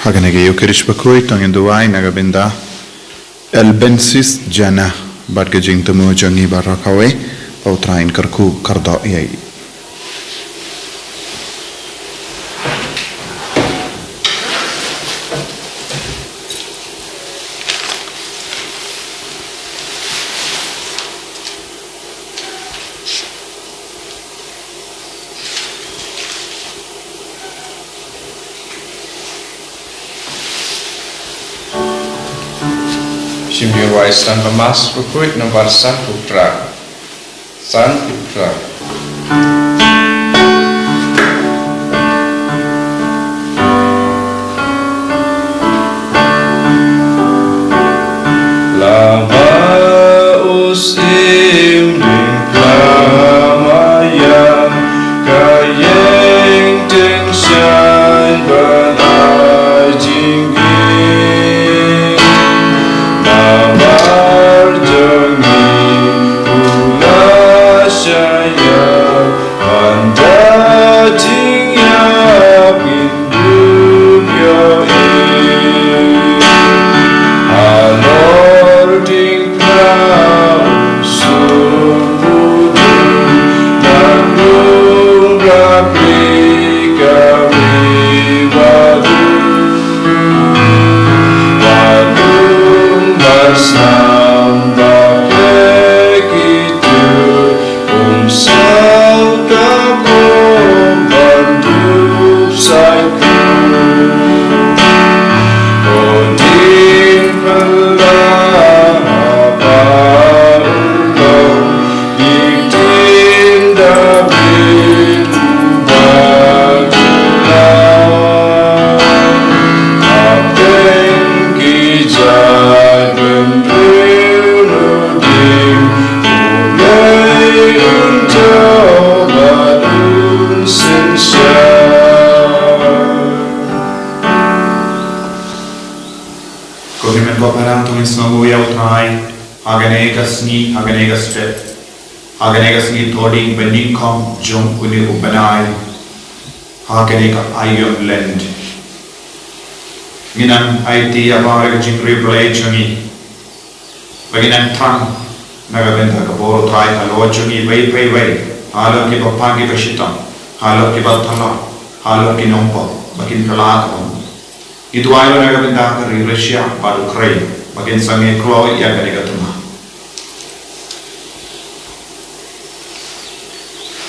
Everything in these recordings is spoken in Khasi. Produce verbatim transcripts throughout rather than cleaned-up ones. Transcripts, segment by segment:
Ha kane ka Ïukharist bakhuid to ngin duwai na ka bynta Albansis Jana bad ka jingthmu jong ngi baroh kawei. Ba U Trai un kyrkhu kyrdoh ïa i. Shim ïa u wai san ka Mass bakhuid nambar san phew phra. San phew phra. Lada u syiem diengphna maïa, ka ïing tyngshaiñ ban ai jingim. Namar jong ngi u la shah ïap, ban da jingïap ngin dup ïohi. Halor diengphna u sumbuh dum, nang rung bla plie kawei baroh. Ba lum ba snam ba pyrkhat, um saw ka bor ban dup saiñ. Ko diengphna haba u long i ktien Dabid uba duna. Hapdeng ki jaitbynriew ruh dieng, U Blei un jop bad un synshar. Ko hynmen ko para, to ngin sngewnguh ïa U Trai ha kane ka sngi, ha kane ka step, ha kane ka sngi Thohdieng ba nyngkong jong une u bnai, ha kane ka Aïom Lent. Ngin nang aiti ïa baroh ka jingriewblei jong ngi. Ba ngin nang thrang na ka bynta ka bor U Trai halor jong ngi iwei pa iwei, halor kiba pang kiba shitom, halor kiba thala, halor ki nongpop ba kin kylla ka bam. Ngi duwai ruh na ka bynta ka ri Russia bad Ukraine ba kin sangeh kloi ïa kane ka thma.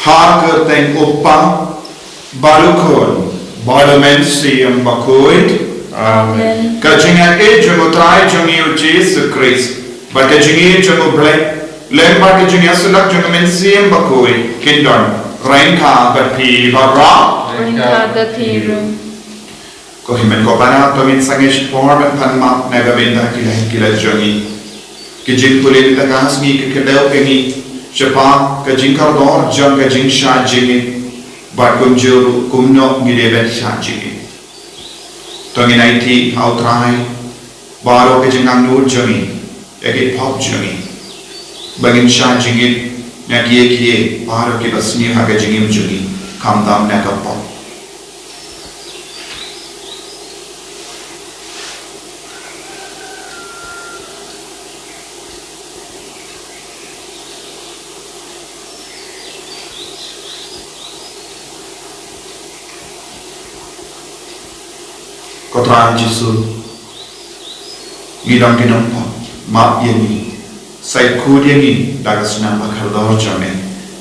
Ha ka kyrteng U Kpa bad U Khun bad U Mynsiem Bakhuid. Amen. Ka jingïaid jong U Trai jong ngi U Jisu Khrist bad ka jingïeit jong U Blei lem bad ka jingïasyllok jong U Mynsiem Bakhuid kin don ryngkat bad phi baroh. Ryngkat bad phi ruh. Ko hynmen ko para, to ngin sangeh shipor ban pan map na ka bynta ki lait ki lait jong ngi. Ki jingpule mynta ka sngi ki kdew ïa ngi shaphang ka jingkordor jong ka jingshah jingit bad kumjuh ruh kumno ngi dei ban shah jingit. To ngin aiti ha U Trai baroh ka jingangnud jong ngi, ïa ki pop jong ngi, ba ngin shah jingit na kiei kiei baroh kiba sniew ha ka jingim jong ngi, khamtam na ka pop. Ko Trai Jisu, ngi long ki nongpop, map ïa ngi, sa khuid ïa ngi da ka snam ba kordor jong me.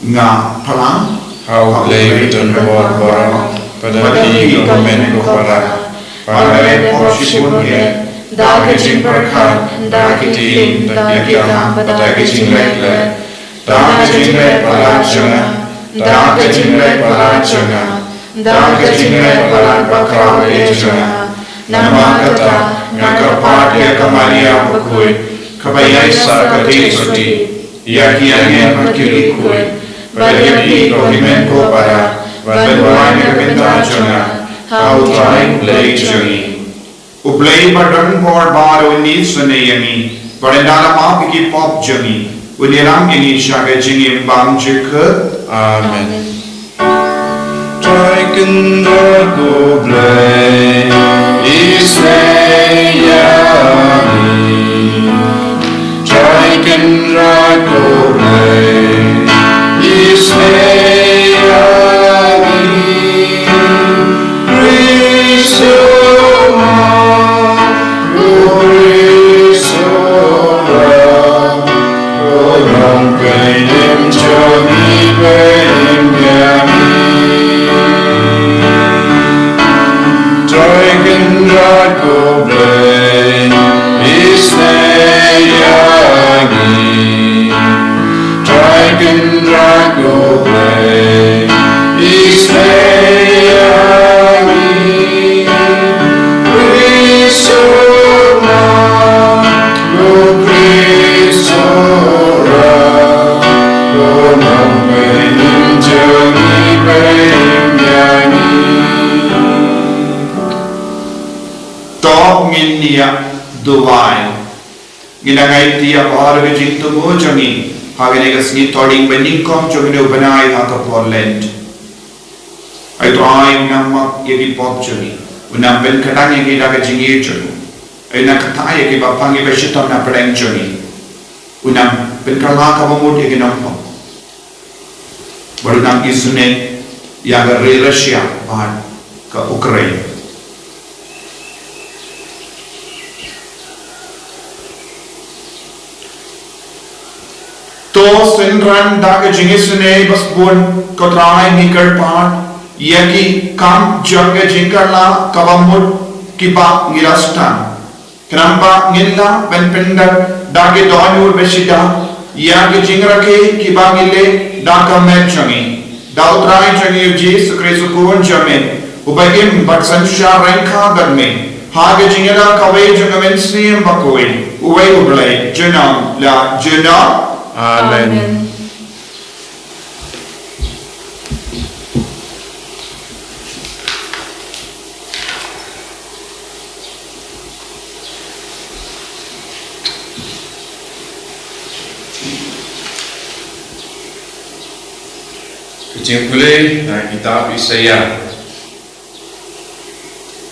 Nga phlang ha U Blei badonbor baroh, bad ha phi ko hynmen ko para, ba nga dei pop shibun eh, da ka jingpyrkhat, da ka jingim, da ka jingkam, bad da ka jingleh leh. Da ka jingleh palat jong nga, da ka jingleh palat jong nga, da ka jingleh palat bakhraw eh jong nga. Namar kata nga kyrpad ïa ka Maria bakhuid, kaba ïaisah ka dei soti, ïa ki angel bad ki riewkhuid, bad ïa phi ko hynmen ko para, ban duwai na ka bynta jong nga ha U Trai U Blei jong ngi. U Blei badonbor baroh un isynei ïa ngi, bad un da map ïa ki pop jong ngi, un ïalam ïa ngi sha ka jingim bymjukut. Amen. Trai Kynrad U Blei, Isnei ïa ngi. Trai Kynrad ko Blei, isnei ïa ngi. Briew sumar, ko briew sumar, ko Nongpynim jong ngi, pynim ïa ngi. Trai Kynrad ko Blei, isnei ïa ngi. Trai Kynrad ko Blei, isnei ïa ngi. Briew sumar, ko briew sumar, ko Nongpynim jong ngi, pynim ïa ngi. To ngin ïa duwai. Ngin ïa ngeit ïa ka jingthmu jong ngi ha kane ka sngi Thohdieng ba nyngkong jong une u bnai ha ka por Lent. Ai Trai, u nang map ïa ki pop jong ngi, u nang pynkhiah ïa ngi da ka jingïeit jong u. Ai u nang kyntait ïa kiba pang, kiba shitom na pdeng jong ngi. U nang pynkylla kaba mut ïa ki nongpop. Bad u nang isynei ïa ka ri Russia bad ka Ukraine. To synran da ka jingisynei ba sbun, ko Trai, ngi kyrpad ïa ki kam jong ka jingkylla kaba mut kiba ngi la sdang. Khnang ba ngin lah ban pyndep da ki dohnud ba shisha ïa ki jingrakhe kiba ngi leh da ka met jong ngi. Da u Trai jong ngi u Jisu Khrist u Khun jong me, uba im bad synshar ryngkat bad me ha ka jingïada kawei jong ka Mynsiem Bakhuid, uwei u Blei, junom la junom. Amen. Amen. Ka jingpule na kitab Isaïah.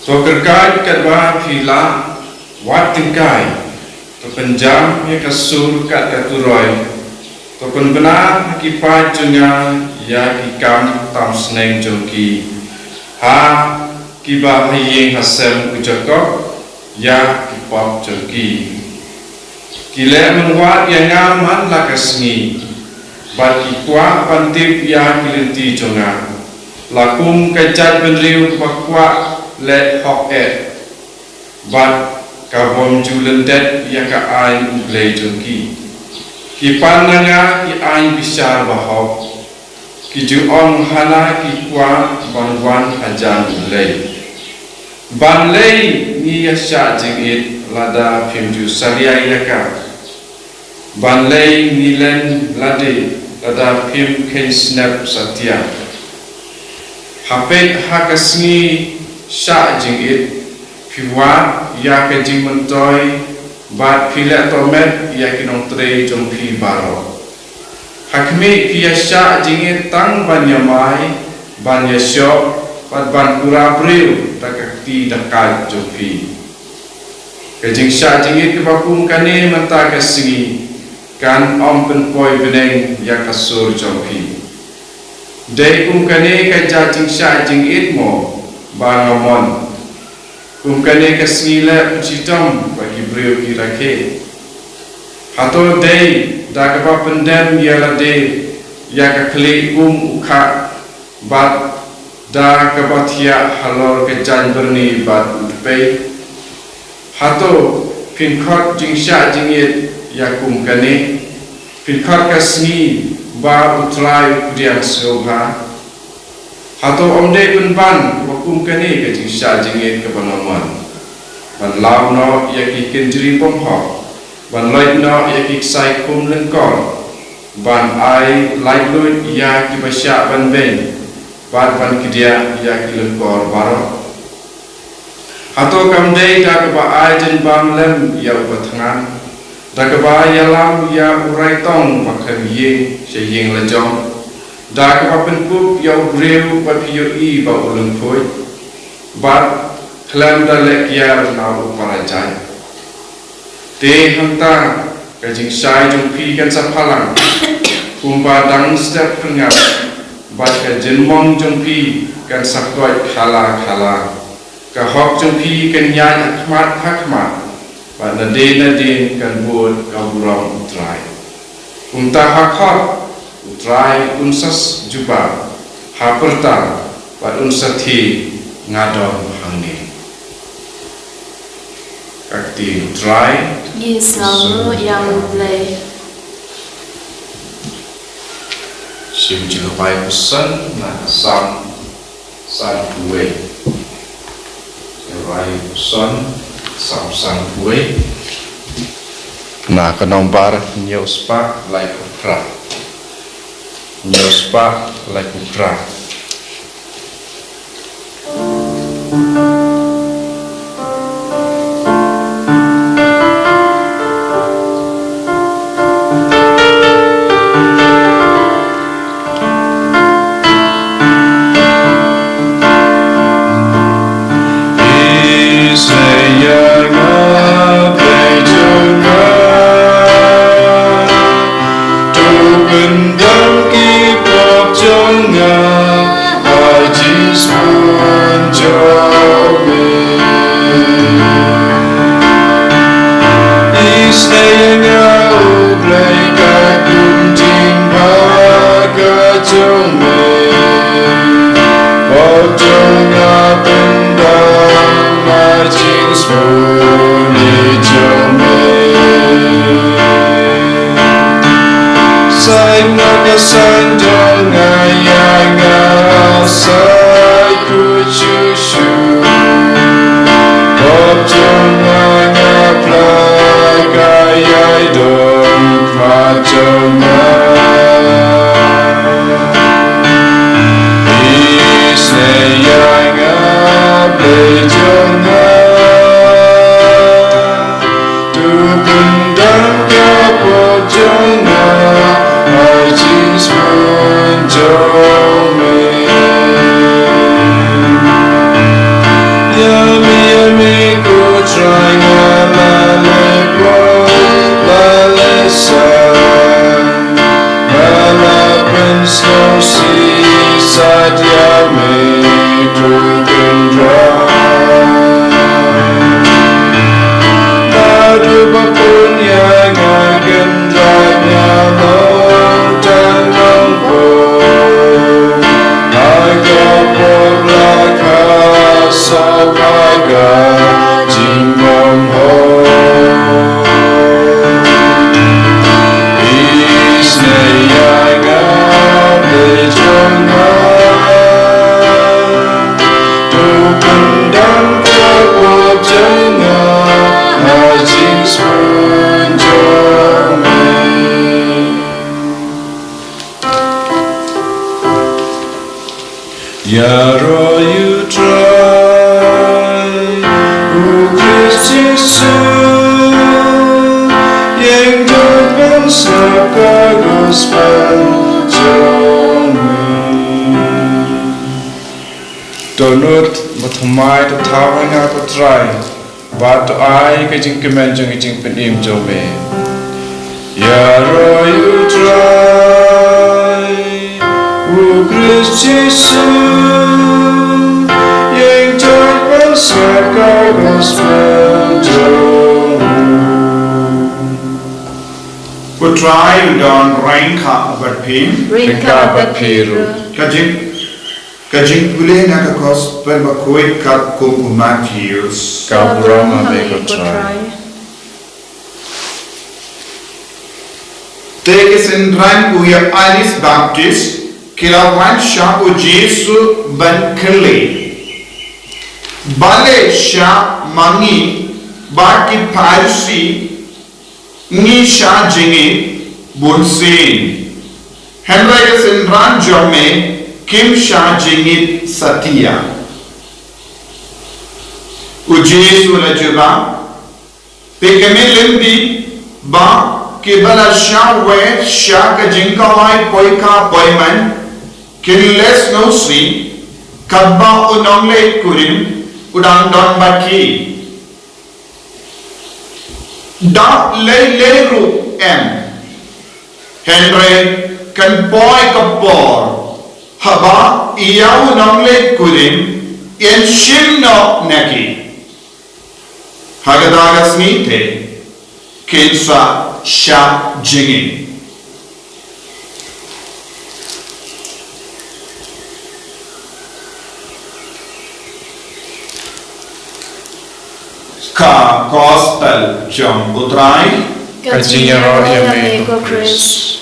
To kyrkhu katba phi lah, wat tyngkai. To pynjam ïa ka sur kat ka turoi. To pynbna ha ki paid jong nga ïa ki kam tam sneng jong ki, ha kiba ha ïing ha sem u Jakob, ïa ki pop jong ki. Ki leh mynwad ïa nga man la ka sngi, bad ki kwah ban tip ïa ki lynti jong nga. La kum ka jaitbynriew kaba kwah leh hok eh, bad ka bym ju lyndet ïa ka aiñ U Blei jong ki. Ki pan na nga ki aiñ bishar bahok. Ki ju ong, hana ki kwah ban wan hajan U Blei. Ban lei ngi ïa shah jingit lada phim ju salia ïa ka? Ban lei ngi len lade lada phim kheiñ snep satia? Ha peit, ha ka sngi shah jingit, phi wad ïa ka jingmyntoi bad phi leh tohmet ïa ki nongtrei jong phi baroh. Ha khmih, phi ïa shah jingit tang ban ïa mai, ban ïa shoh bad ban pura briew da ka kti da ka kjat jong phi. Ka jingshah jingit kaba kum kane mynta ka sngi kan ym pynpoi bneng ïa ka sur jong phi. Dei kum kane ka jait jingshah jingit mo ba nga mon? Kum kane ka sngi leh u shitom ba ki briew ki rakhe? Hato dei da kaba pyndem ïa lade ïa ka khlieh kum u khah, bad da kaba thiah halor ka jaiñbyrni bad u tpei? Hato phin khot jingshah jingit ïa kum kane? Phin khot ka sngi ba U Trai u pdiang sngewbha? Hato ym dei pynban ba kum kane ka jingshah jingit kaba nga mon? Ban law noh ïa ki kynjri bymhok, ban loit noh ïa ki ksai khum lyngkor, ban ai laitluid ïa kiba shah ban beiñ, bad ban kdiah ïa ki lyngkor baroh. Hato kam dei da kaba ai jingbam lem ïa uba thngan, da kaba ïalam ïa u raitong ba khlem ïing sha ïing la jong, da kaba pynkup ïa u briew ba phi ïohi ba u lyngkhuid, bad khlem da leh kiar na u para jait. Te hangta ka jingshai jong phi kan sa phalang kumba dang step pyrngap, bad ka jinmong jong phi kan sa koit khala khala. Ka hok jong phi kan ïaid ha khmat ha khmat, bad nadien nadien kan bud ka burom U Trai. Kumta ha khot U Trai un sa jubab, ha pyrta bad un sa thie, nga don hangne. Ka ktien U Trai. Ngi sngewnguh ïa U Blei. Shim jingïaroh puson na ka Salm sanphew wei. Jingïaroh puson, Salm sanphew wei. Na ka nombar hynñiew spah laiphew phra. Hynñiew spah laiphew phra. Isn't ïa nga, Blei jong nga, to pyndam ki pop jong nga ha jingsmun jong me. Isn't ïa nga, U Blei, katkum jingbha ka jong me. Pop jong nga pyndam ha jingsmun jong me. Sa ïoh na ka saiñ jong nga ïa nga sa ïoh shuh shuh. Pop jong nga nga phla ka ïai don khmat jong nga. Isn't ïa nga, Blei jong nga, to pyndam ka pop jong nga ha jingsmun jong me. Ïa me, ïa me ko Trai nga la leh pop, la leh san. Nga la pynsngewsih sat ïa me, to Kynrad. Naduh ba pun ïa nga Kynrad, nga long tang nongpop. Ha ka pop la khah sop ha ka jingbymhok. Isn't ïa nga, Blei jong nga, to pyndam ka pop jong nga ha jingsmun jong me. Ïaroh ïa U Trai, U Khrist Jisu, ïeng jot ban sngap ka gospel jong me. To nud, ba thymmai, to thaw ha nga ko Trai. Bad to ai ka jingkmen jong ka jingpynim jong me. Ïaroh ïa U Trai, U Khrist Jisu, ïeng jot ban sngap ka gospel jong u. U Trai un don ryngkat bad phi. Ryngkat bad phi ruh. Ka jing Ka jingpule na ka Gospel bakhuid katkum u Mathaios. Ka burom ha me ko Trai. Te ki synran u Ïoannis Baptist ki la wan sha u Jisu ban kylli, balei sha ma ngi bad ki Pharisi ngi shah jingit bunsien, hynrei ki synran jong me kim shah jingit satia? U Jisu u la jubab, phi kmen lynti ba kiba la shah wai sha ka jingkawai poikar poiman kin leh sngewsih, katba u nongleit kurim u dang don bad ki. Dap lei lei ruh em. Hynrei kan poi ka por haba ïa u nongleit kurim yn shim noh na ki. Ha kata ka sngi te kin sa shah jingim. Ka Gospel jong U Trai. Ka jingïaroh ïa me ko Khrist.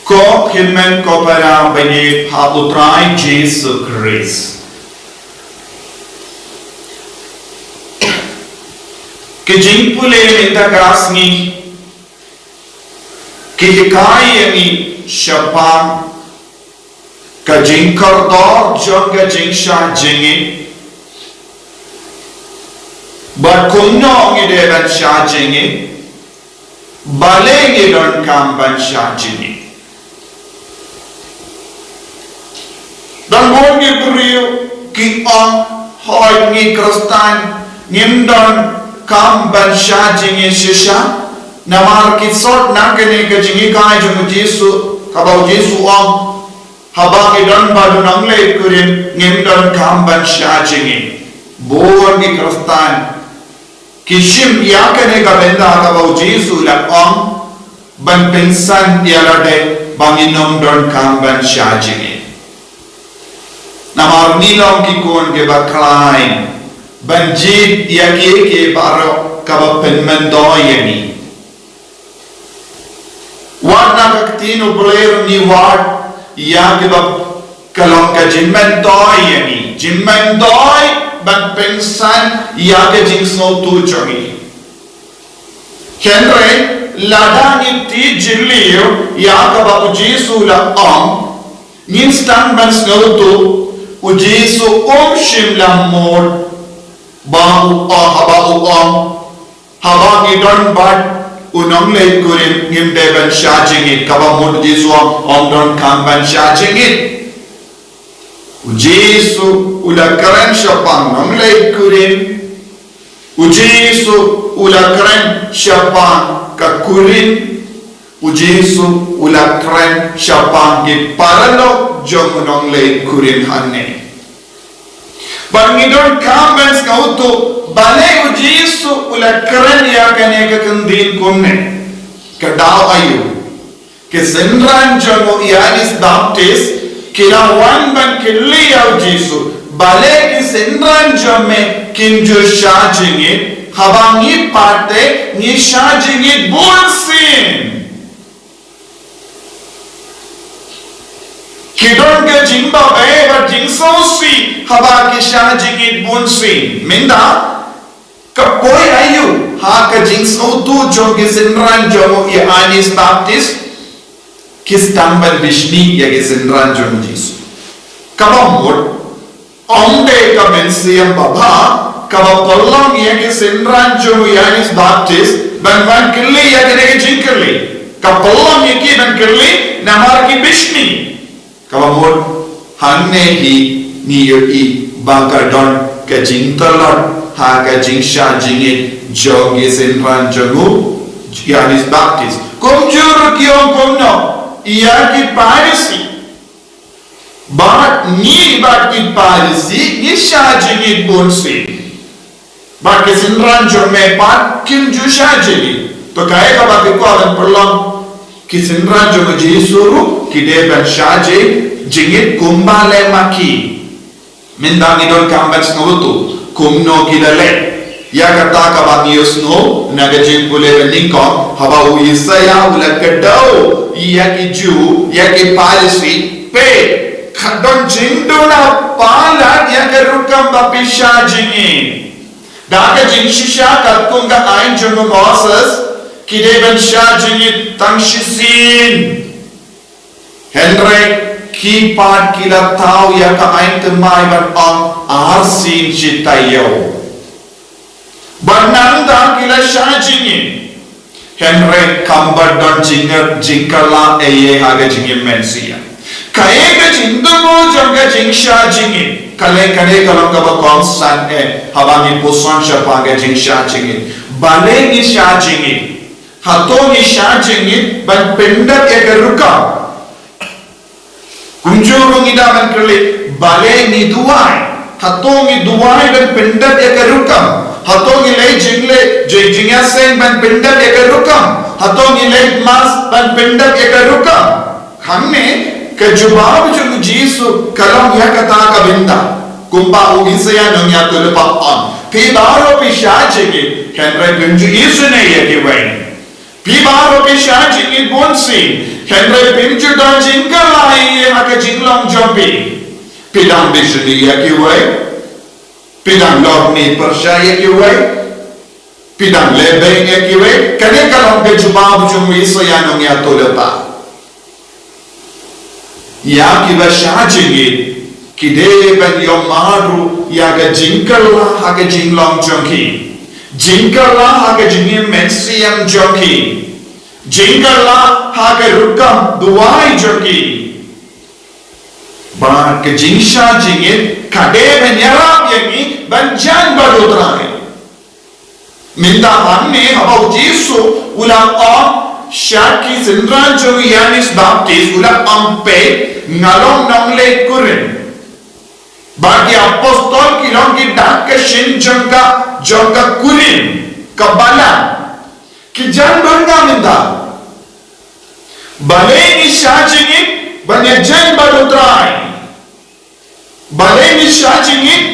Ko hynmen ko para ba ïeit ha U Trai Jisu Khrist. Ki jingpule mynta ka sngi ki hikai ïa ngi shaphang ka jingkordor jong ka jingshah jingit. Bad kumno ngi dei ban shah jingit, balei ngi donkam ban shah jingit. Don bun ki briew ki ong, hooid ngi Khristan ngim donkam ban shah jingit shisha. Namar ki sot na kane ka jinghikai jong u Jisu, kaba u Jisu u ong, haba ngi don bad u nongleit kurim ngim donkam ban shah jingit. Bun ki Khristan ki shim ïa kane ka bynta kaba u Jisu u la ong, ban pynsan ïa lade ba ngin ym donkam ban shah jingit. Namar ngi long ki khun kiba khlaiñ ban jied ïa kiei kiei baroh kaba pynmyntoi ïa ngi. Wat na ka ktien U Blei ruh ngi wad ïa kiba, ka long ka jingmyntoi ïa ngi, jingmyntoi ban pynsan ïa ka jingsngewthuh jong ngi. Hynrei lada ngi tip jylliew ïa kaba u Jisu u la ong, ngin sdang ban sngewthuh, u Jisu um shym la mut ba u ong, haba u ong, haba ngi don bad u nongleit kurim ngim dei ban shah jingit, kaba mut u Jisu u ong, ym donkam ban shah jingit. U Jisu u la kren shaphang nongleit kurim. U Jisu u la kren shaphang ka kurim. U Jisu u la kren shaphang ki paralok jong u nongleit kurim hangne. Bad ngi donkam ban sngewthuh balei u Jisu u la kren ïa kane ka kyntien kumne. Ka daw aïu? Ki synran jong u Ïoannis Baptist ki la wan ban kylli ïa u Jisu, balei ki synran jong me kim ju shah jingit, haba ngi pat te ngi shah jingit bun sien. Ki don ka jingbabe bad jingsngewsih haba ki shah jingit bun sien. Mynta ka poi aïu ha ka jingsngewthuh jong ki synran jong u Ïoannis Baptist? Ki sdang ban bishni ïa ki synran jong u Jisu. Kaba mut, ym dei ka mynsiem babha kaba pynlong ïa ki synran jong u Ïoannis Baptist ban wan kylli ïa kane ka jingkylli. Ka pynlong ïa ki ban kylli namar ki bishni. Kaba mut, hangne hi ngi ïohi ba ka don ka jingtlot ha ka jingshah jingit jong ki synran jong u Ïoannis Baptist. Kumjuh ruh ki ong kumno ïa ki Pharisi. Bad ngi bad ki Pharisi ngi shah jingit bun sien. Bad ki synran jong me pat kim ju shah jingit. To kaei kaba ki kwah ban pynlong? Ki synran jong u Jisu ruh ki dei ban shah jingit kumba leh ma ki. Mynta ngi donkam ban sngewthuh kumno ki la leh. Ïa kata kaba ngi ïohsngew na ka jingpule ba nyngkong, haba u Isaïah u la kdew ïa ki Jiw, ïa ki Pharisi, peit, ka don jingduna palat ïa ka rukom ba phi shah jingit. Da ka jingshisha katkum ka aiñ jong u Moses, ki dei ban shah jingit tang shisien. Hynrei ki pat ki la thaw ïa ka aiñ thymmai ban ong arsien shi taïew. Bad nangta ki la shah jingit. Hynrei kam pat don jingngeit jingkylla ei ei ha ka jingim mynsiem. Kaei ka jingthmu jong ka jingshah jingit? Ka lei kane ka long kaba kongsan eh haba ngi puson shaphang ka jingshah jingit. Balei ngi shah jingit? Hato ngi shah jingit ban pyndep ïa ka rukom? Kumjuh ruh ngi da ban kylli, balei ngi duwai? Hato ngi duwai ban pyndep ïa ka rukom? Hato ngi leh jingleh jing jingïaseng ban pyndep ïa ka rukom? Hato ngi leh mass ban pyndep ïa ka rukom? Hangne ka jubab jong u Jisu ka long ïa kata ka bynta. Kumba u Isaïah nongïathuhlypa u ong, phi baroh phi shah jingit, hynrei phim ju isynei ïa kiwei. Phi baroh phi shah jingit bunsien, hynrei phim ju don jingkylla ei ei ha ka jinglong jong phi. Phi dang isynei ïa kiwei. Phi dang lor ne pyrshah ïa kiwei. Phi dang leh beiñ ïa kiwei. Kane ka long ka jubab jong u Isaïah nongïathuhlypa. Ïa kiba shah jingit, ki dei ban ïohmad ruh ïa ka jingkylla ha ka jinglong jong ki, jingkylla ha ka jingim mynsiem jong ki, jingkylla ha ka rukom duwai jong ki. Bad ka jingshah jingit ka dei ban ïarap ïa ngi ban jan bad u Trai. Mynta hangne haba u Jisu u la ong sha ki synran jong u Ïoannis Baptist, u la ong, peit, nga long nongleit kurim. Bad ki apostol ki long ki dak ka shin jong ka, jong ka kurim, ka balang. Ki jan bad nga mynta. Balei ngi shah jingit? Ban ïajan bad u Trai. Balei ngi shah jingit?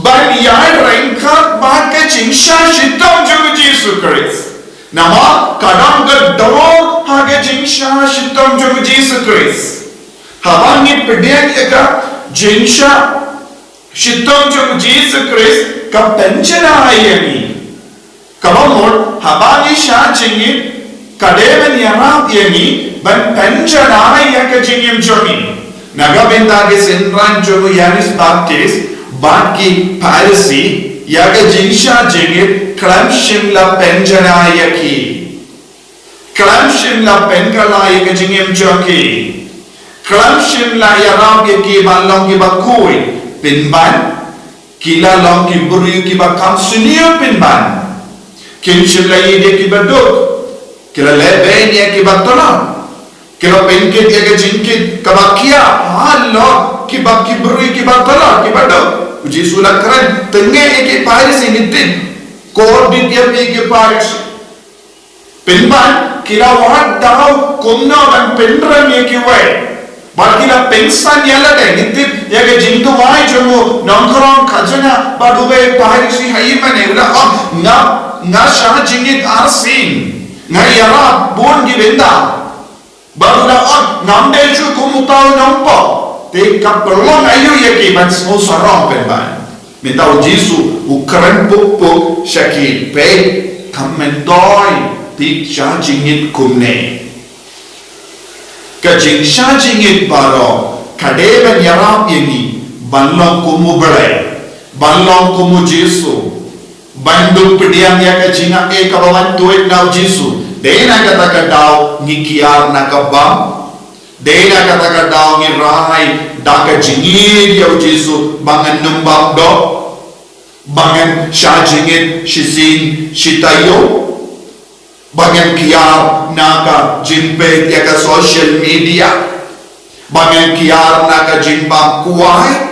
Ban ïaryngkat bad ka jingshah shitom jong u Jisu Khrist. Namar ka dang ka dor ha ka jingshah shitom jong u Jisu Khrist. Haba ngi pdiang ïa ka jingshah shitom jong u Jisu Khrist ka pynjanai ïa ngi. Kaba mut, haba ngi shah jingit, ka dei ban ïarap ïa ngi ban pynjanai ïa ka jingim jong ngi. Na ka bynta ki synran jong u Ïoannis Baptist bad ki Pharisi, ïa ka jingshah jingit khlem shym la pynjanai ïa ki. Khlem shym la pynkylla ïa ka jingim jong ki. Khlem shym la ïarap ïa ki ban long kiba khuid, pynban ki la long ki briew kiba kham sniew pynban. Kim shym la ïeit ïa kiba duk. Ki la leh beiñ ïa kiba tlot. Ki la pynkit ïa ka jingkit kaba khia halor kiba, ki briew kiba tlot, kiba duk. U Jisu u la kren, te ngi ïa ki Pharisi ngi tip. Kordit ïa phi ki Pharisi. Pynban, ki la wad daw kumno ban pynrem ïa kiwei. Bad ki la pynsan ïa lade, ngi tip ïa ka jingduwai jong u nongkhrong khajna bad uwei u Pharisi ha ïingmane, u la ong, nga, nga shah jingit arsien. Nga ïarap bun ki bynta. Bad u la ong, ngam dei shuh kum uta u nongpop. Te ka pynlong aïu ïa ki ban sngewsarong pynban. Mynta u Jisu u kren puk puk sha ki, peit, kam myntoi phi shah jingit kumne. Ka jingshah jingit baroh ka dei ban ïarap ïa ngi ban long kum u Blei, ban long kum u Jisu. Ban dup pdiang ïa ka jingangnud kaba wan tuid na u Jisu. Dei na kata ka daw ngi kiar na ka bam. Dei na kata ka daw ngi rai da ka jingïeit ïa u Jisu ba ngan nym bam doh. Ba ngan shah jingit shisien shi taïew. Ba ngan kiar na ka jingpeit ïa ka social media. Ba ngan kiar na ka jingbam kwai.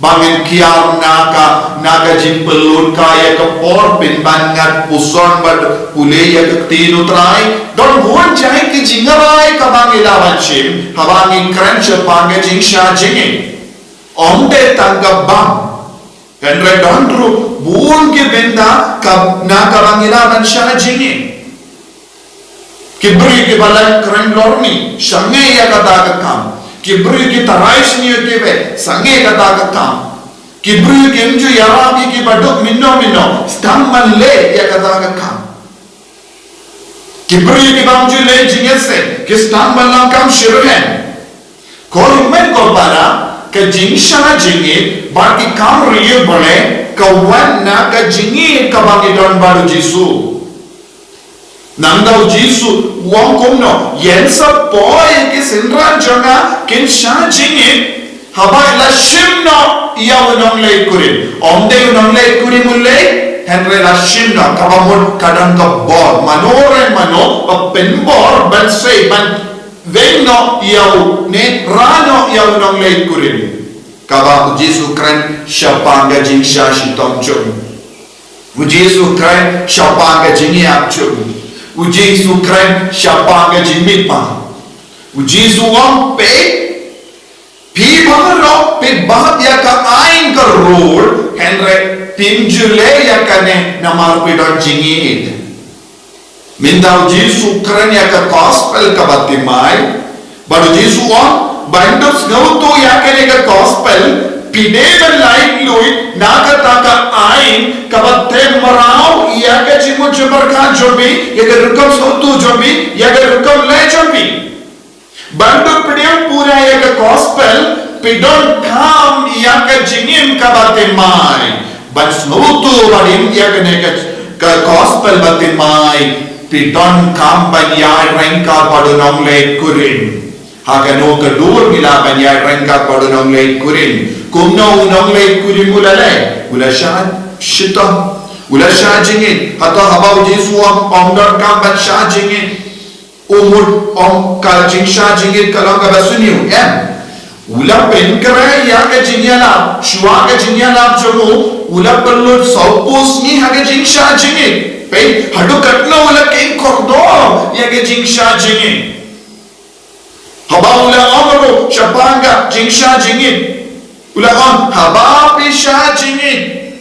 Ba ngan kiar na ka, na ka jingpynlut kai ïa ka por pynban ngat puson bad pule ïa ka ktien u Trai. Don bun jait ki jingrai kaba ngi lah ban shim haba ngi kren shaphang ka jingshah jingit. Ym dei tang ka bam. Hynrei don ruh bun ki bynta ka, na kaba ngi lah ban shah jingit. Ki briew kiba leh kren lorni, sangeh ïa kata ka kam. Ki briew ki tharai sniew kiwei, sangeh kata ka kam. Ki briew kim ju ïarap ïa kiba duk mynno mynno, sdang ban leh ïa kata ka kam. Ki briew kibym ju leh jingïaseng, ki sdang ban long kam shitrhem. Ko hynmen ko para, ka jingshah jingit bad ki kam ri ïa Blei ka wan na ka jingïeit kaba ngi don bad u Jisu. Nangta u Jisu u ong kumno, ïeng sa poi, ki synran jong nga kin shah jingit haba la shim noh ïa u nongleit kurim. Ym dei u nongleit kurim u leit, hynrei la shim noh, kaba mut ka don ka bor. Mano re mano ba pynbor ban sei, ban weng noh ïa u, ne rah noh ïa u nongleit kurim. Kaba u Jisu kren shaphang ka jingshah shitom jong u. U Jisu kren shaphang ka jingïap jong u. U Jisu kren shaphang ka jingmihpat. U Jisu u ong, peit, phi baroh phi bad ïa ka aiñ ka rule, hynrei phim ju leh ïa kane namar phi don jingïeit. Mynta u Jisu u kren ïa ka gospel kaba thymmai. Bad u Jisu u ong, ban dup sngewthuh ïa kane ka gospel, phi dei ban laitluid na kata ka aiñ kaba them mraw ïa ka jingmut jingpyrkhat jong phi, ïa ka rukom sngewthuh jong phi, ïa ka rukom leh jong phi. Ban dup pdiang pura ïa ka gospel, phi donkam ïa ka jingim kaba thymmai. Ban sngewthuh bad im ïa kane ka, ka gospel ba thymmai, phi donkam ban ïaid ryngkat bad u nongleit kurim. Ha kano ka dur ngi lah ban ïaid ryngkat bad u nongleit kurim? Kumno u nongleit kurim u la leh? U la shah shitom. U la shah jingit. Hato haba u Jisu u ong, ym donkam ban shah jingit, u mut ong ka jingshah jingit ka long kaba sniew? Em. U la pynkhreh ïa ka jingïalap. Shuwa ka jingïalap jong u, u la pynlut sawphew sngi ha ka jingshah jingit. Peit, haduh katno u la kheiñ kordor ïa ka jingshah jingit. Haba u la ong ruh shaphang ka jingshah jingit, u la ong, haba phi shah jingit,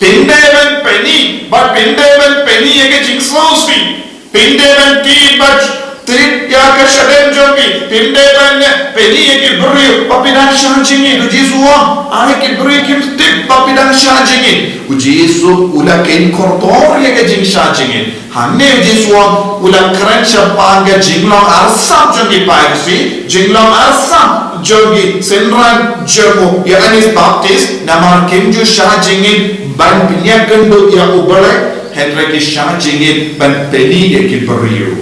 phin dei ban pyni, bad phin dei ban pyni ïa ka jingsngewsih. Phin dei ban tied bad tied ïa ka shadem jong phi. Phin dei ban pyni ïa ki briew ba phi dang shah jingit. U Jisu u ong, ai ki briew kim tip ba phi dang shah jingit. U Jisu u la kheiñ kordor ïa ka jingshah jingit. Hangne u Jisu u ong, u la kren shaphang ka jinglong arsap jong ki Pharisi, jinglong arsap jong ki synran jong u Ïoannis Baptist, namar kim ju shah jingit ban pynïakynduh ïa U Blei, hynrei ki shah jingit ban pyni ïa ki briew.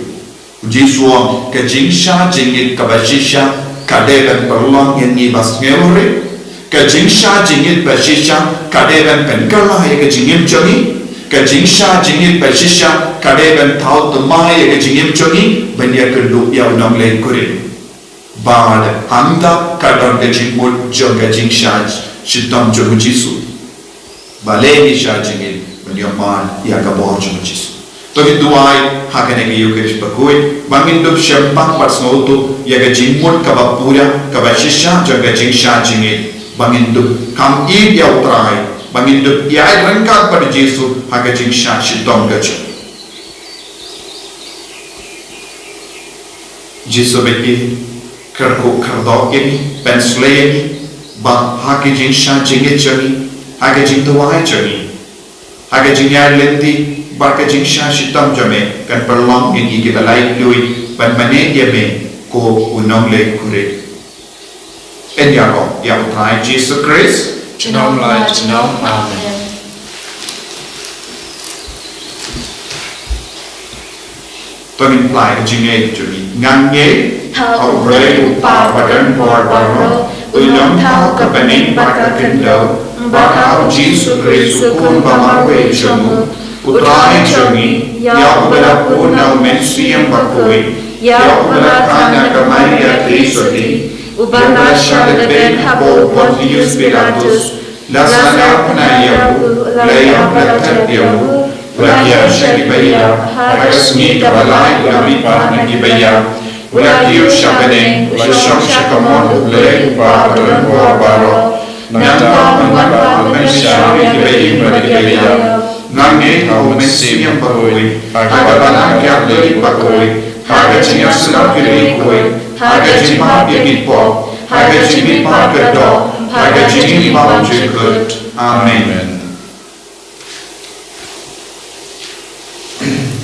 U Jisu u ong, ka jingshah jingit kaba shisha ka dei ban pynlong ïa ngi ba sngewrit. Ka jingshah jingit ba shisha ka dei ban pynkylla ïa ka jingim jong ngi. Ka jingshah jingit ba shisha ka dei ban thaw thymmai ïa ka jingim jong ngi ban ïakynduh ïa u nongleit kurim. Bad hangta ka don ka jingmut jong ka jingshah shitom jong u Jisu. Balei ngi shah jingit? Ban ïohmad ïa ka bor jong u Jisu. To ngin duwai ha kane ka Eucharist bakhuid ba ngin dup shemphang bad sngewthuh ïa ka jingmut kaba pura kaba shisha jong ka jingshah jingit, ba ngin dup kham ïeit ïa U Trai, ba ngin dup ïaid ryngkat bad u Jisu ha ka jingshah shitom ka jong u. Jisu bad ngi, kyrkhu kyrdoh ïa ngi, pynshlei ïa ngi, ba ha ka jingshah jingit jong ngi, ha ka jingduwai jong ngi, ha ka jingïaid lynti bad ka jingshah shitom jong me, kan pynlong ïa ngi kiba laitluid ban mane ïa me ko u nongleit kurim. Ngin ïaroh ïa U Trai Jisu Khrist. Junom la junom. Amen. To ngin plie ka jingngeit jong ngi. Nga ngeit ha U Blei U Kpa badonbor baroh, u Nongthaw ka bneng bad ka khyndew, bad ha U Jisu Khrist u Khun ba marwei jong u, U Trai jong ngi, ïa uba la pun na U Mynsiem Bakhuid, ïa uba la kha na ka Maria Theisotti, uba la shah lehbeiñ hapoh u Pontius Pilatus, la sahnarphna ïa u, la ïap, la thep ïa u, u la khlad sha kiba ïap, ha ka sngi kaba lai u la mihpat na kiba ïap, u la kiew sha bneng, u la shong sha kamon U Blei U Kpa badonbor baroh. Nangta un wan ban pynshai ïa kiba im bad kiba ïap. Nga ngeit ha U Mynsiem Bakhuid, ha ka Balang Katholik bakhuid, ha ka jingïasyllok ki riewkhuid, ha ka jingmap ïa ki pop, ha ka jingmihpat ka doh, ha ka jingim bymjukut. Amen.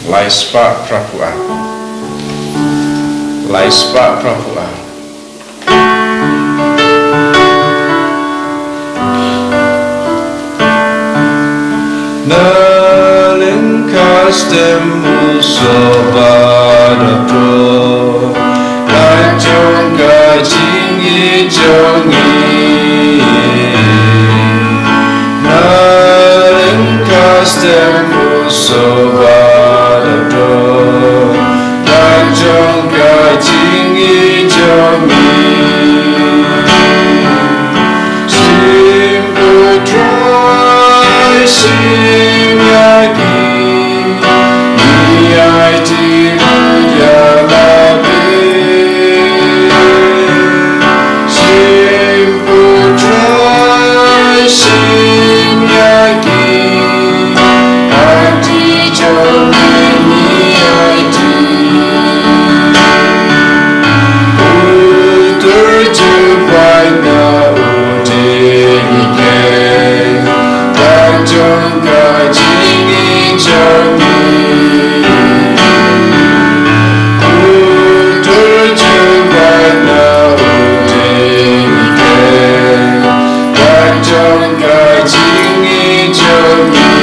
Lai spah phra phew ar. Lai spah phra phew ar. Na lyngkha Stem U Soba da pro, ka jong ka jingïeit jong ngi. Na ring ka stem u soba da pro, ka jong ka jingïeit jong ngi. Shim ko Trai, shim ïa ki, ngi aiti lut ïa lade. Shim ko Trai, shim ïa ki, aiti jong ngi, ngi aiti. Utur jubab na u dei ngi keiñ, ka jong ka jingïeit jong ngi. Utur jubab na u dei ngi keiñ, ka jong ka jingïeit jong ngi.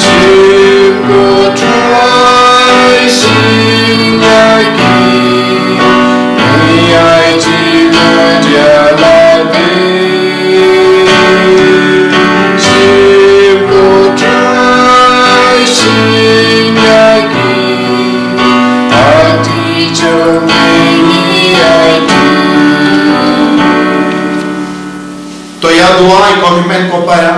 Shim ko Trai, shim ïa ki, ngi aiti lut ïa lade. Shim ko Trai, shim ïa ki, aiti jong ngi, ngi aiti. To ïa duwai ko hynmen ko para,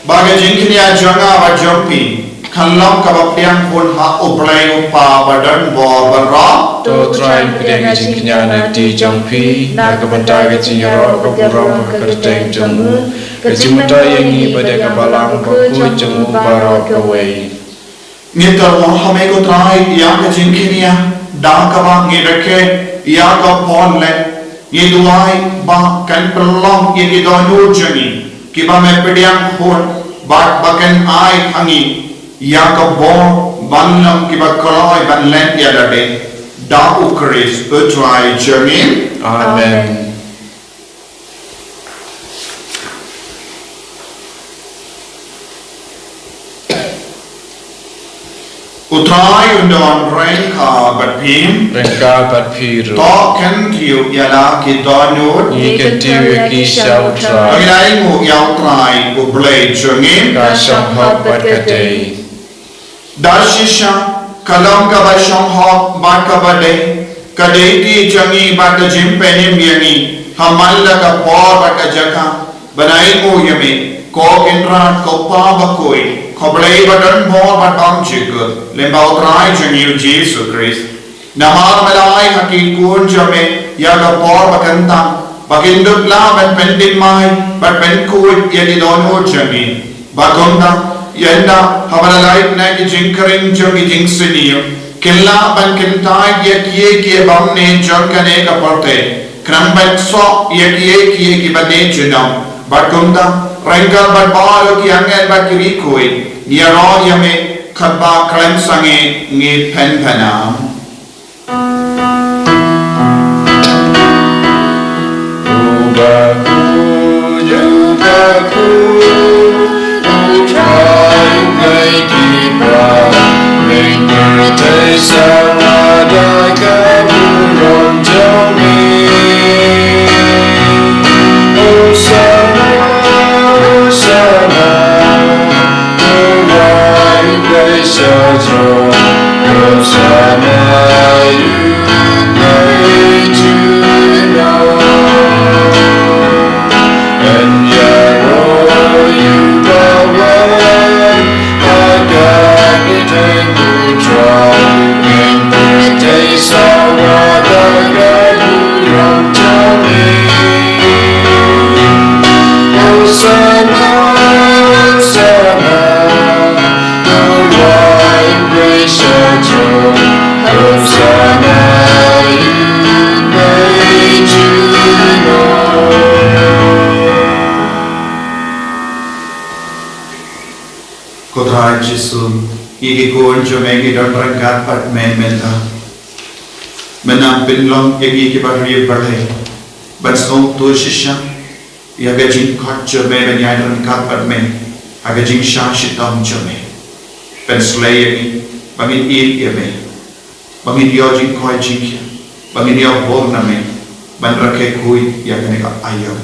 ba ka jingkñia jong nga bad jong phi kan long kaba pdiang khun ha U Blei U Kpa badonbor baroh. To Trai, pdiang ka jingkñia na ka kti jong phi na ka bynta ka jingïaroh ka burom ha ka kyrteng jong u, ka jingmyntoi ïa ngi bad ïa ka balang bakhuid jong u baroh kawei. Ngi kyrpad ha me ko Trai ïa ka jingkñia, da kaba ngi rakhe ïa ka por leh, ngi duwai ba kan pynlong ïa ki dohnud jong ngi kiba me pdiang khun, bad ba kan ai ha ngi ïa ka bor ban long kiba kloi ban len ïa lade. Da U Khrist U Trai jong ngi. Amen. U Trai un don ryngkat bad phi. Ryngkat bad phi ruh. To kyntiew ïa la ki dohnud. Ngi kyntiew ïa ki sha U Trai. To ngin ainguh ïa U Trai U Blei jong ngi. Ka shong hok bad ka dei. Da shisha ka long kaba shong hok bad kaba dei, ka duty jong ngi bad ka jingpynim ïa ngi ha man la ka por bad ka jaka ban ainguh ïa me, ko Kynrad, ko Pa bakhuid, ko Blei badonbor bad bymjukut, lyngba U Trai jong ngi U Jisu Khrist. Namar me la ai ha ki khun jong me ïa ka por ba kyntang ba kin dup lah ban pynthymmai bad pynkhuid ïa ki dohnud jong ngi. Bad kumta, ynda haba la lait na ki jingkhring jong ki jingsniew, kin lah ban kyntait ïa kiei kiei bymne jong kane ka pyrthei, khnang ban ksoh ïa kiei kiei kiba neh junom. Bad kumta, ryngkat bad baroh ki angel bad ki riewkhuid, ngi ïaroh ïa me, katba khlem sangeh ngi pynpaw. Ko Trai Jisu, ngi ki khun jong me ngi don ryngkat bad me mynta. Men nang pynlong ïa ngi kiba riew ba leh ban sngewthuh shisha ïa ka jingkhot jong me ban ïaid ryngkat bad me ha ka jingshah shitom jong me. Pynshlei ïa ngi ba ngin ïeit ïa me, ba ngin ïoh jingkoit jingkhiah, ba ngin ïoh bor na me ban rakhe khuid ïa kane ka aïom.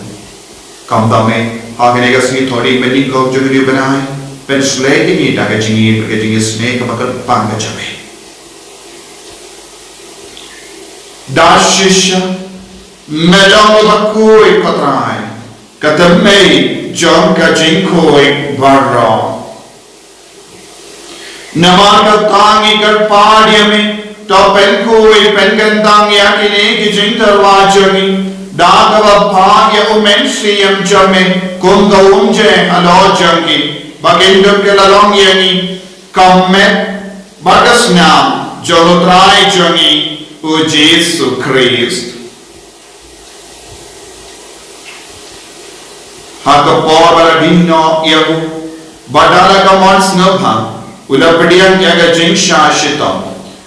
Kumta me, ha kane ka sngi Thohdieng ba nyngkong jong une u bnai, pynshlei ïa ngi da ka jingïeit bad ka jingisynei kaba kyrpang ka jong me. Da shisha me long uba khuid, ko Trai, ka thymmei jong ka jingkhuid baroh. Namar kata ngi kyrpad ïa me, to pynkhuid pynkyntang ïa kine ki jingtyrwa jong ngi da kaba phah ïa u Mynsiem jong me kum ka umjing halor jong ki, ba kin dup ki la long ïa ngi ka met bad ka snam jong u Trai jong ngi u Jisu Khrist. Ha ka por ba la die noh ïa u, bad da la ka mon sngewbha u la pdiang ïa ka jingshah shitom,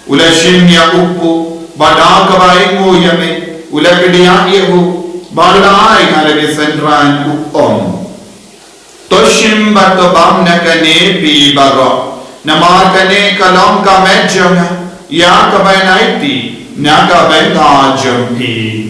u la shim ïa u kpu, bad da kaba ainguh ïa me u la kdiah ïa u, bad u la ai ha la ki synran, u ong: To shim bad to bam na kane phi baroh, namar kane ka long ka met jong nga ïa kaban aiti na ka bynta jong phi.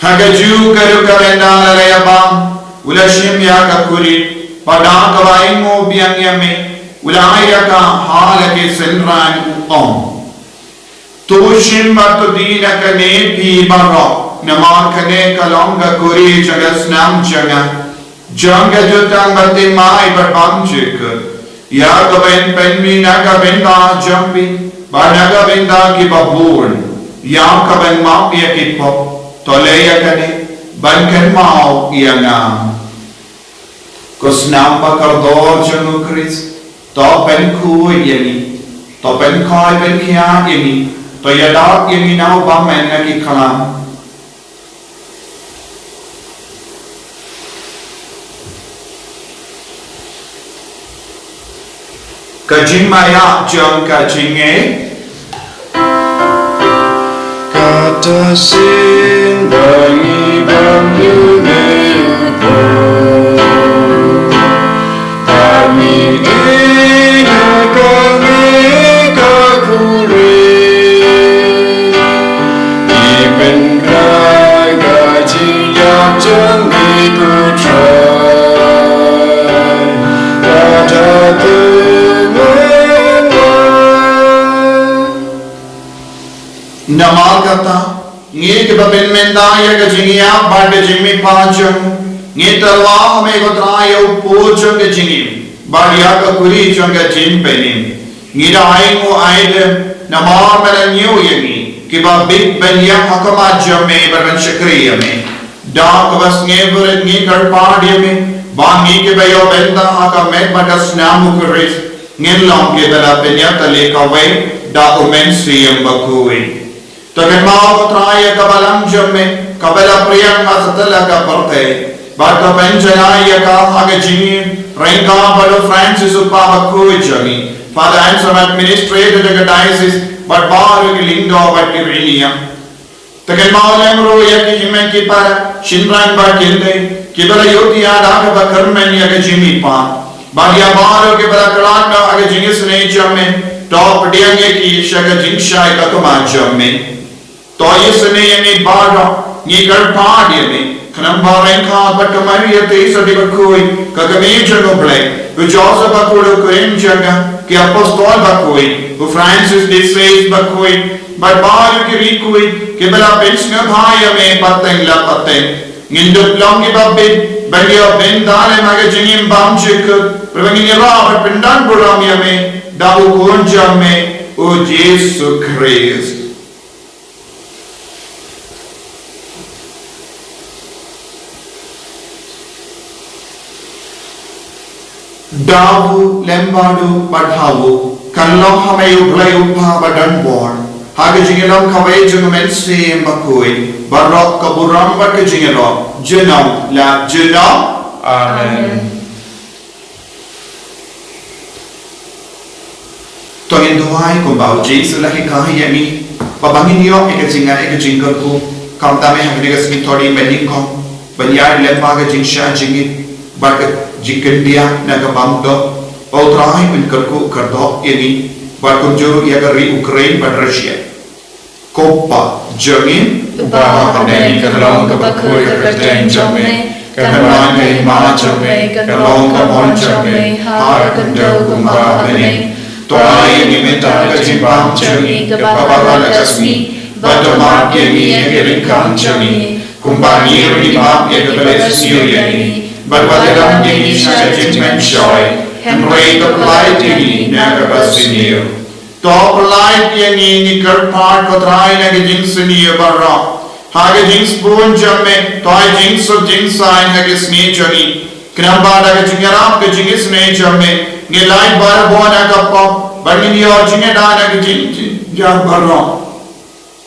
Ha kajuh ka duk ka bynta la ïa bam, u la shim ïa ka kurit, bad da kaba ainguh biang ïa me u la ai ïa ka ha la ki synran, u ong: To shim bad to die na kane phi baroh, namar kane ka long ka kurit jong ka snam jong nga, jong ka jutang baptisma bad bymjukut, ïa kaban pynmih na ka bynta jong phi bad na ka bynta kiba bun, ïa kaban map ïa ki pop. To leh ïa kane ban kynmaw ïa nga. Ko snam ba kordor jong u Khrist, to pynkhuid ïa ngi, to pynkhuid pynkhiah ïa ngi, to ïada ïa ngi na u bymman na ki khlam. Ka jingmaïa jong ka jingngeit. Kata sien ba ngi bam ïa u Blei u bor, ba ngi ïeh ïa kane ka kurit. Ngi pynkhraw ka jingïap jong ngi, ko Trai, kata thymmei. Namar kata, ngi kiba pynmynta ïa ka jingïap bad ka jingmihpat jong u, ngi tyrwa ha me, ko Trai, ïa u kpu jong ka jingim bad ïa ka kurit jong ka jingpynim. Ngi da ainguh aidem namar me la ñiew ïa ngi kiba bit ban ïeng ha khmat jong me bad ban shakri ïa me. Da kaba sngewrit ngi kyrpad ïa me ba ngi kiba ïoh bynta ha ka met bad ka snam u Khrist ngin long kiba la pynïatylli kawei da u Mynsiem Bakhuid. To kynmaw, ko Trai, ïa ka balang jong me kaba la pdiang ha satlak ka pyrthei, bad to pynjanai ïa ka ha ka jingim ryngkat bad u Francis u Kpa Bakhuid jong ngi, Father Anselm, Administrator jong ka Diocese, bad baroh ki lyngdoh bad ki riewniam. To kynmaw lem ruh ïa ki hynmen ki para, shynrang bad kynthei kiba la ïohthiah da kaba kyrmen ïa ka jingmihpat, bad ïa baroh kiba la khlad noh ha ka jingisynei jong me. To pdiang ïa ki sha ka jingshai ka khmat jong me. To ïasynei ïa ngi baroh, ngi kyrpad ïa me, khnang ba ryngkat bad ka Maria Theresa Bakhuid, ka Kmie jong u Blei, u Joseph Bakhuid u khun jong ka, ki Apostol Bakhuid, u Francis de Sales Bakhuid, bad baroh ki riewkhuid kiba la pynsngewbha ïa me pateng la pateng, ngin dup long kiba bit ban ïoh bynta lem ha ka jingim bymjukut, ba ngin ïarap bad pyndonkam burom ïa me da u Khun jong me, u Jisu Khrist. Da u lem bad u bad ha u, kan long ha me, u Blei u Kpa badonbor, ha ka jingïalong kawei jong u Mynsiem Bakhuid, baroh ka burom bad ka jingïarap, junom la junom. Amen. Amen. Ba ngin duwai kumba u Jisu u la hikai ïa ngi, ba, ba ngin ïoh ïa ka jingngeit, ïa ka jingkyrkhu, khamtam eh ha kane ka sngi Thohdieng ba nyngkong, ban ïaid lem bad ka jingshah jingit bad ka jingkyndiah na ka bamdon. Ko Trai, phin kyrkhu kyrdoh ïa ngi, bad kumjuh ïa ka ri Ukraine bad Russia. Ko Pa jong ngi, uba ha bneng, ka long kaba khuid ka kyrteng jong me, kan wan ka hima jong me, kan long ka mon jong me ha ka khyndew kumba ha bneng. To ai ïa ngi mynta ka jingbam jong ngi kaba ha la ka sngi, bad to map ïa ngi ïa ki ryngkang jong ngi, kumba ngi ruh ngi map ïa kiba la sniew ïa ngi, bad wat ïalam ïa ngi sha ka jingpynshoi, hynrei to pyllait ïa ngi na kaba sniew. To pyllait ïa ngi, ngi kyrpad ko Trai, na ka jingsniew baroh. Ha ka jingsbun jong me, to ai jingsuk jingsaiñ ha ka sngi jong ngi. Khnang ba da ka jingïarap ka jingisynei jong me, ngin lait barabor na ka pop, bad ngin ïoh jingïada na ka jingjynjar baroh.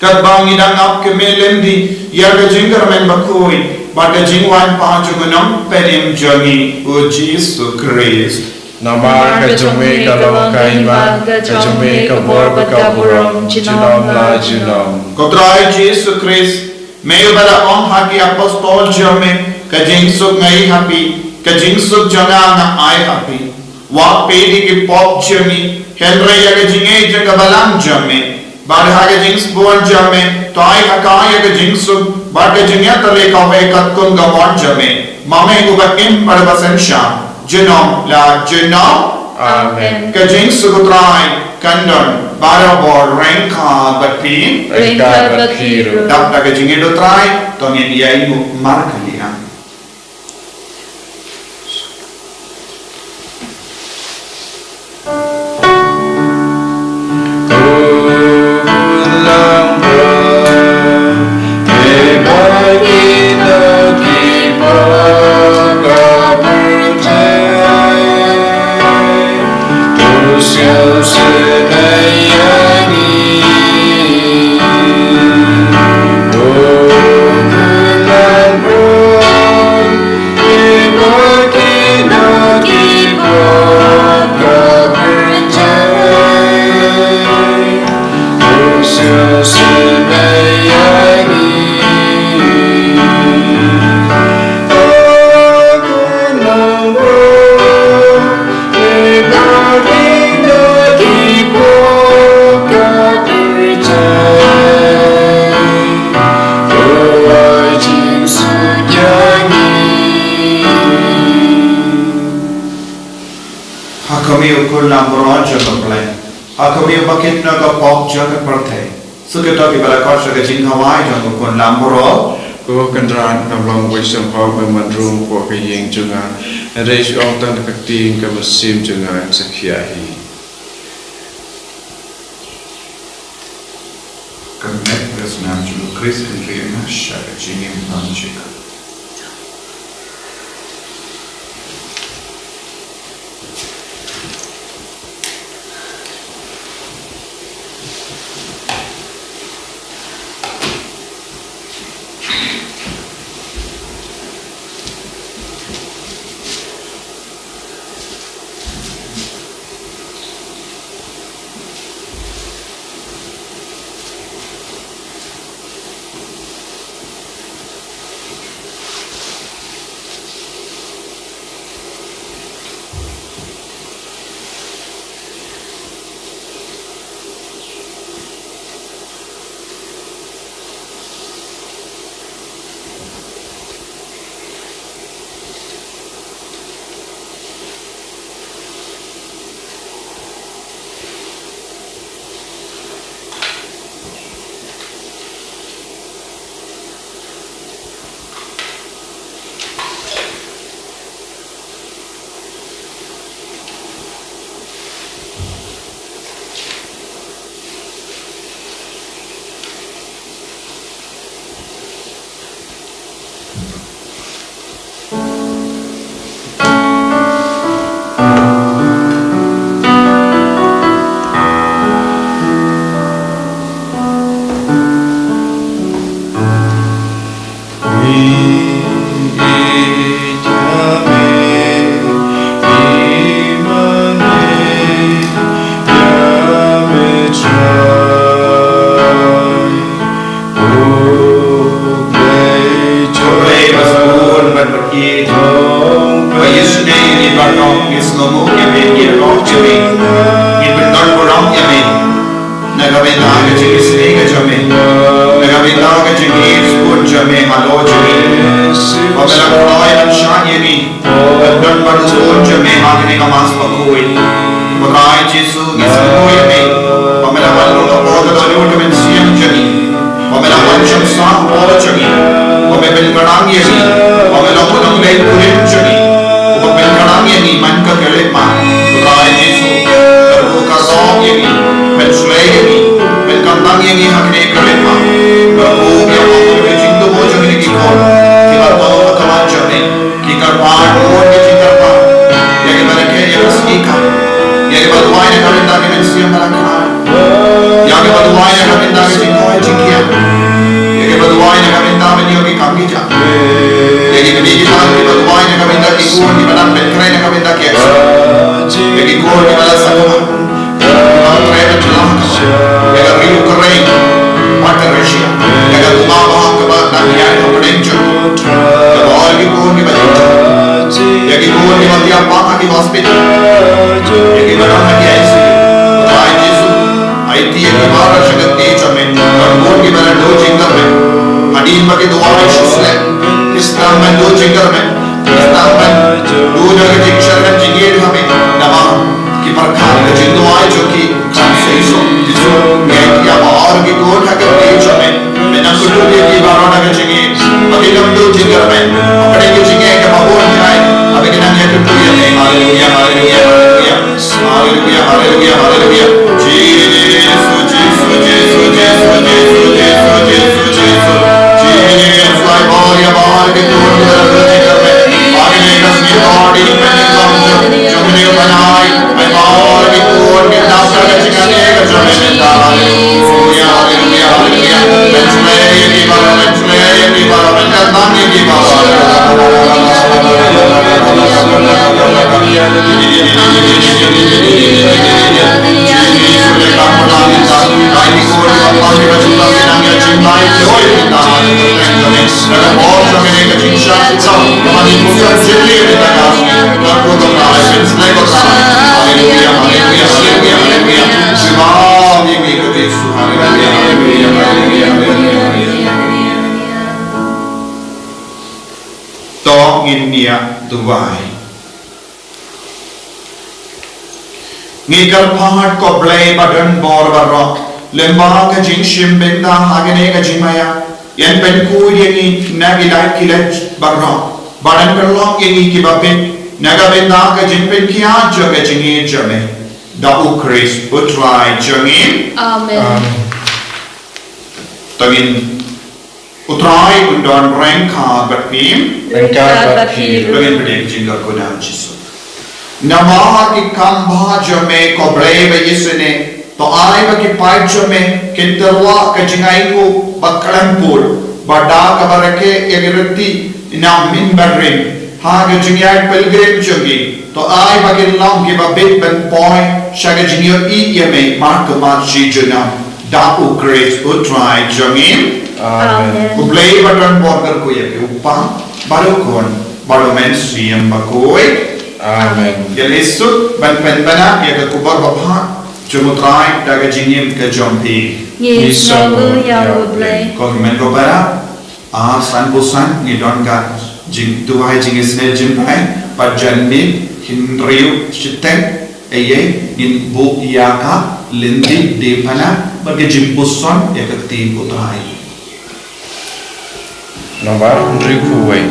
Katba ngi dang ap kmie lynti ïa ka jingkyrmen bakhuid bad ka jingwan pat jong u Nongpynim jong ngi, u Jisu Khrist. Namar ka jong me ka long ka hima, ka jong me ka bor bad ka burom, junom la junom. Ko Trai Jisu Khrist, me uba la ong ha ki apostol jong me, ka jingsuk nga ai ha phi, ka jingsuk jong nga nga ai ha phi. Wat peit ïa ki pop jong ngi, hynrei ïa ka jingngeit jong ka balang jong me. Bad ha ka jingsbun jong me, to ai ha ka ïa ka jingsuk bad ka jingïatylli kawei katkum ka mon jong me, ma me uba im bad uba synshar, junom la junom. Amen. Ka jingsuk u Trai kan don barabor ryngkat bad phi. Ryngkat bad phi ruh. Dap da ka jingngeit u Trai, to ngin ïainguh markylliang. Ha khmih, ko Khun langbrot jong U Blei. Ha khmih, uba kit noh ïa ka pop jong ka pyrthei. Suk ïa kito kiba la khot sha ka jingkhawai jong U Khun langbrot. Ko Kynrad, ngam long uwei shuh, me mad ruh hapoh ka ïing jong nga. Hynrei shu ong tang da ka ktien, ka mynsiem jong nga kan sa khia hi. Ka met ka snam jong U Khrist kan ri ïa nga sha ka jingim bymjukut. Bor jong ngi, ba me pynkynang ïa ngi, ba me long u nongleit kurim jong ngi, ba me pynkynang ïa ngi man ka khyllipmat. Trai Jisu, kyrkhu kyrdoh ïa ngi, pynshlei ïa ngi, pynkhamtam ïa ngi ha kane ka khyllipmat. Kyrkhu ïa ka jingthmu jong ngi ki khun, kiba don ha khmat jong ngi. Ki kyrpad, bun ki jingkyrpad. Ïa kiba rakhe ïa ka sngi ka. Ïa kiba duwai na ka bynta ki mynsiem balang khmat. Ïa kiba duwai na ka bynta ki jingkoit jingkhiah. Ïa kiba duwai na ka bynta ban ïoh ki kam ki jam. Ïa ki kmie ki kpa kiba duwai na ka bynta ki khun kiba dang pynkhreh na ka bynta ki accident. Ïa ki khun kiba la sakma. Ïa ka ri Ukraine bad ka Russia, ïa ka boma ba hap kaba dang ïaid hapdeng jong ki, ïa baroh ki khun kiba jynjar, ïa ki khun kiba thiah pang ha ki hospital, ïa kiba don ha ki I C U. Trai Jisu, aiti ïa ki baroh sha ka kti jong me. Bad bun kiba la duh jingkyrmen hadien ba ki duwai shu slem, ki sdang ban duh jingkyrmen. Ki sdang ban duh da ka jingshem jingïeit ha me namar ki pyrkhat ka jingduwai jong ki. Trai Jisu, Jisu, ngi ïa baroh ki khun ha ka kti jong me. Me nang kyrkhu ïa ki baroh da ka jingïeit ba kin ym duh jingkyrmen. Hapdeng ka jingïeit kaba bun jai, ba kin nang ïa kyrkhu ïa me. Haleluya, haleluya, haleluya. Haleluya, haleluya, haleluya. Jisu, Jisu, Jisu. Jisu, ai bor ïa baroh ki khun kiba la duh jingkyrmen. Ha kane ka sngi Lord, ïa kane ka sngi Lord, jong kane ka bnai, ai bor ïa ki khun kiba dap da ka jingngeit ka jong me mynta. Haleluya, haleluya, haleluya. Pynshlei ïa ki baroh, pynshlei ïa ki baroh, pynkhamtam ïa ki baroh. To ngin ïa duwai. Ngi kyrpad ko Blei ba don bor baroh, lyngba ka jingshim bynta ha kane ka jingmaïa, yn pynkhuid ïa ngi na ki lait ki lait baroh, bad yn pynlong ïa ngi kiba bit na ka bynta ka jingpynkhiah jong ka jingïeit jong me. Da U Khrist U Trai jong ngi. Amen. Amen. To ngin U Trai un don ryngkat bad phi. Ryngkat bad phi. To ngin bteng jingkyrkhu da u Jisu. Namar ki kam bha jong me ko Blei ba isynei, to ai ba ki paid jong me kin tyrwa ka jingainguh ba khlem pud, bad da kaba rakhe ïa ki riti na mynbarim ha ka jingïaid pilgrim jong ki, to ai ba kin long kiba bit ban poi sha ka jingïohi ïa me mar ka mar shi junom. Da U Khrist U Trai jong ngi. Amen. Amen. U Blei ba don bor un kyrkhu ïa phi, U Kpa bad U Khun bad U Mynsiem Bakhuid. Amen. Ïa lei suk ban pynbna ïa ka khubor babha jong U Trai da ka jingim ka jong phi. Ngi sngewnguh ïa U Blei. Ko hynmen ko para, ar sanphew san ngi don ka jingduwai jingisynei jingduwai bad janmiet hynriew shiteng. Ei ei, ngin buh ïa ka lynti diengphna bad ka jingpuson ïa ka ktien U Trai. Nombar hynriewphew wei.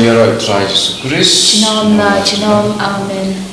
Ïaroh Trai Jisu Khrist. Junom la junom. Amen.